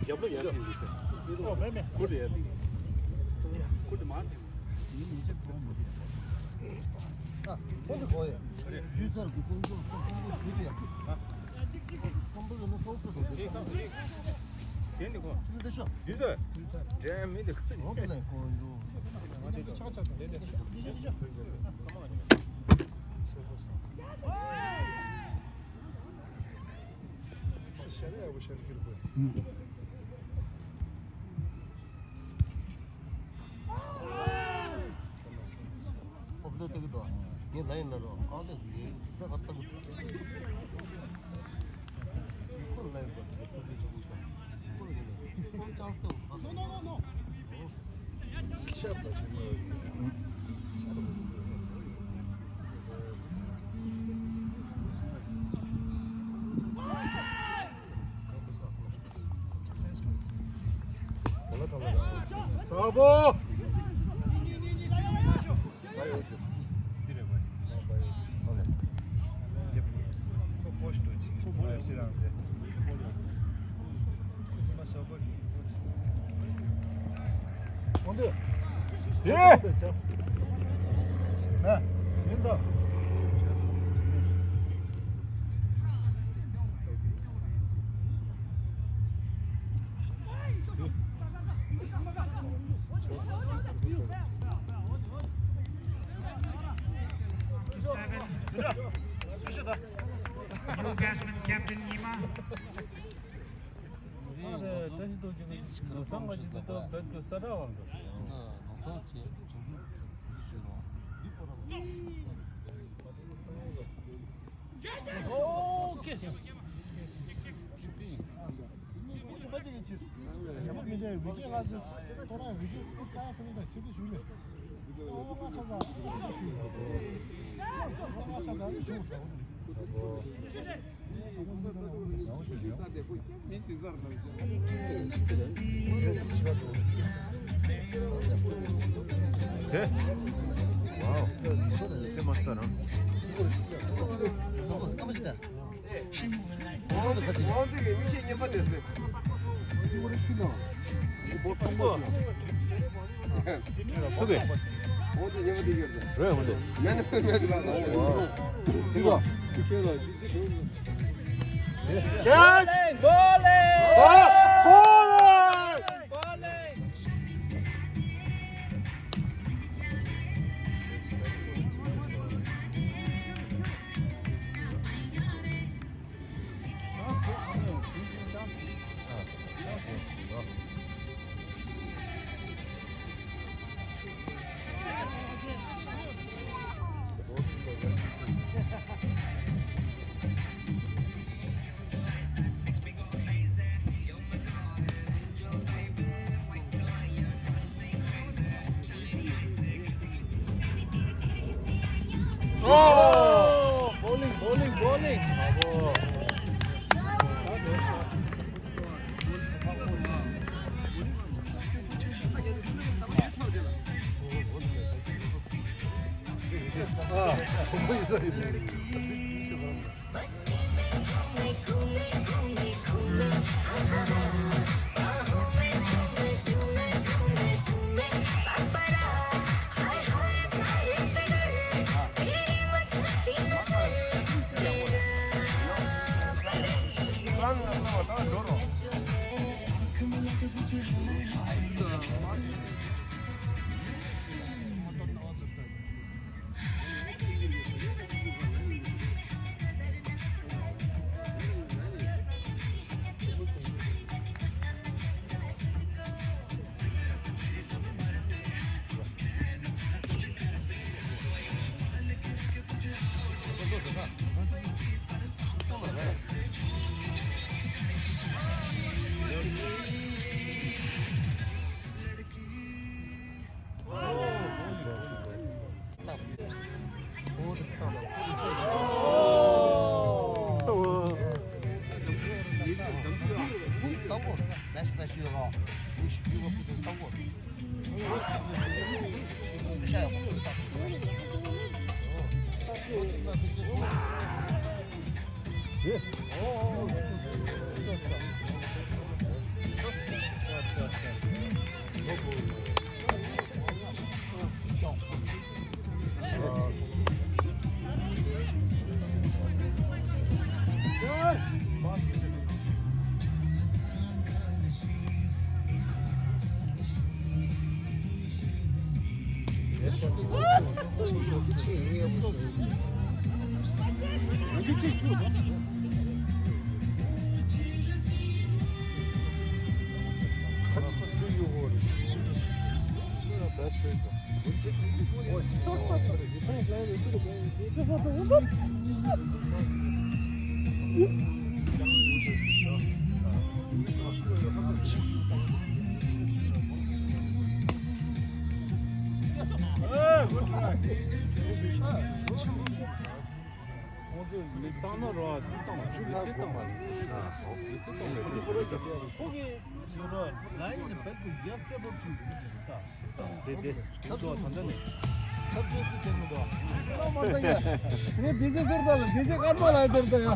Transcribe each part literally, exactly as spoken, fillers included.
རྒྱབ་ལོགས་ཡར་བསྟན་གྱི་རེད་ཟེར། ཨོ་མེད་མེད། ཁུར་དེ་ཡར་བསྟན་གྱི། ཁུར་དེ་མར་བསྟན་གྱི། ཁོང་ཚོ་གོ་ཡ། རྒྱུ་ཚར་གི་ཁོང་ཚོ་ཁོང་ཚོ་ཞུ་དེ་ཡ། ཁོང་ཚོ་ནི་ཁོང་ཚོ་དེ་ནི་ཁོ། དེ་ཤོ། རྒྱུ་ཚར། འདྲ་མི་འདུག་ཁོང་ཚོ་ལ་གོ་ཡོད། ཆག་ཆག་དེ་དེ་ཤོ། དེ་ཤོ། ཤར་ཡ་བོ་ཤར་གྱི་རེད། ཨོ་བློ་བཏང་གི་འདུག་ངས་ལན་ན་རོ། ཨ་ལེ་ངས་ས་ག་བཏང་གི་འདུག་ཁོ་ལན་པ་དེ་ཁོ་སི་ཅོག་ཁོ་ལན་ཁོ་ཅང་སྟེ། ཤར་ལ་ཞུ་མ་ཡོད། ཤར་ལ་ཞུ་མ་ཡོད། ས་བོ། Newcastle captain Yima. Oh! Bowling, bowling, bowling. Bravo. ཁོང་ཚོས་མི་བཏང་ན་རོ་དེ་བཏང་བ་ཆུ་ལ་སེ་བཏང་བ་རེད། སེ་བཏང་བ་རེད། ཁོ་གི་ཡོད་རོ་ལ་ཡིན་པད་པོ་རྒྱ་སྟེ་བབ་ཆུ་རེད་ད། དེ་དེ་ཁོང་ཚོ་ད་ལྟ་ནས་ཐབས་ཆོད་ཚུལ་བྱེད་མི་འདུག་ཨ་མ་ད་ཡ་ངས་དེ་ཚོ་ཟེར་ད་ལ་དེ་ཚོ་ཨ་མ་ལ་ཟེར་ད་ཡ།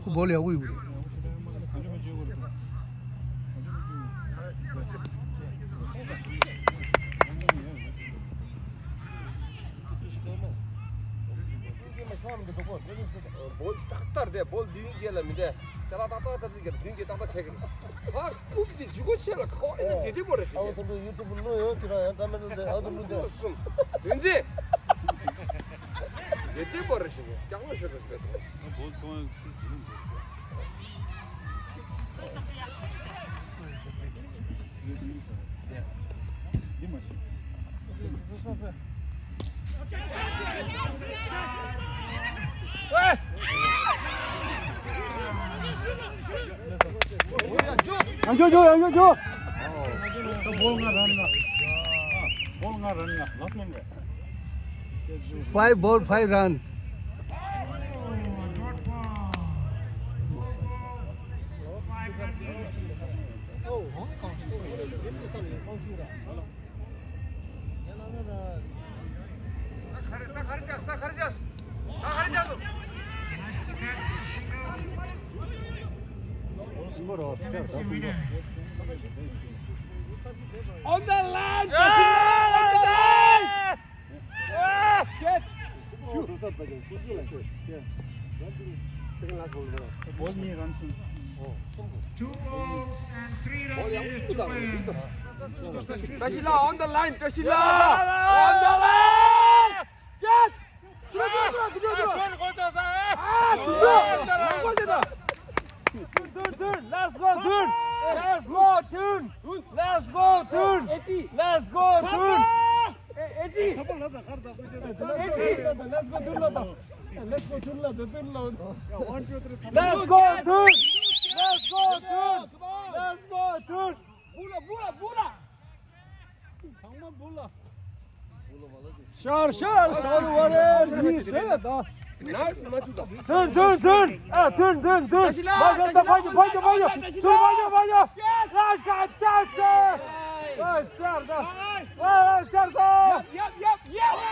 ཁོ་བོ་ལ་ཡག་པོ་ཡོད་རེད། བོལ་ཏག་ཏག་དེ་བོལ་བདུན་བརྒྱད་ལ་མི་འདས་ཅ་ལག་ཏག་ཏག་ཏག་ཏག་གི་བདུན་བརྒྱད་ཏག་ཏག་བྱས་གི་ཧ་རྐུབ་དེ་ཇི་གོ་ཆེ་ལ་ཁ་བ་ཨེ་ནི་དེ་དེ་བོ་རེ་ཞིག་ཨའུ་ཐུང་ཐུང་ཡུ་ཊུབ་བླུག་ཡོད་ཁྱེད་རང་ཡང་ཏ་མེ་ལོ་འདི་ཨའུ་ཐུང་བླུག་འདི་གསུམ་བདུན་འཛིན། དེ་དེ་བོ་རེ་ཞིག་ཀྱག་མ་ཤོད་རེ་ཞིག་རེད། བོལ་ཐོང་ཡང་འཇོག་འཇོག་ཡང་འཇོག་འཇོག Ball ང་རན་ང་། Ball ང་རན་ང་། Last man རེད། Five ball, five run. On the line! On the line! Catch! Two balls and three runs needed to win. Tashila on the line, Tashila on the line! Catch! Let's go, dude! Let's go, dude! Let's go, dude! Let's go, dude! Let's go, dude! Let's go, dude! Let's go, dude! ཤར་ཤར་ཤར་བ་རེད། མི་ཟེར་ད། ཐོན་ཐོན་ཐོན། ཨ་ཐོན་ཐོན་ཐོན། མ་ཤར་ད་ཕ་གི་ཕ་གི་ཕ་གི། ཐོན་ཕ་གི་ཕ་གི། ལ་ཤ་ད་ཤ། ལ་ཤར་ད། ལ་ཤར་ད། ཡབ་ཡབ་ཡབ།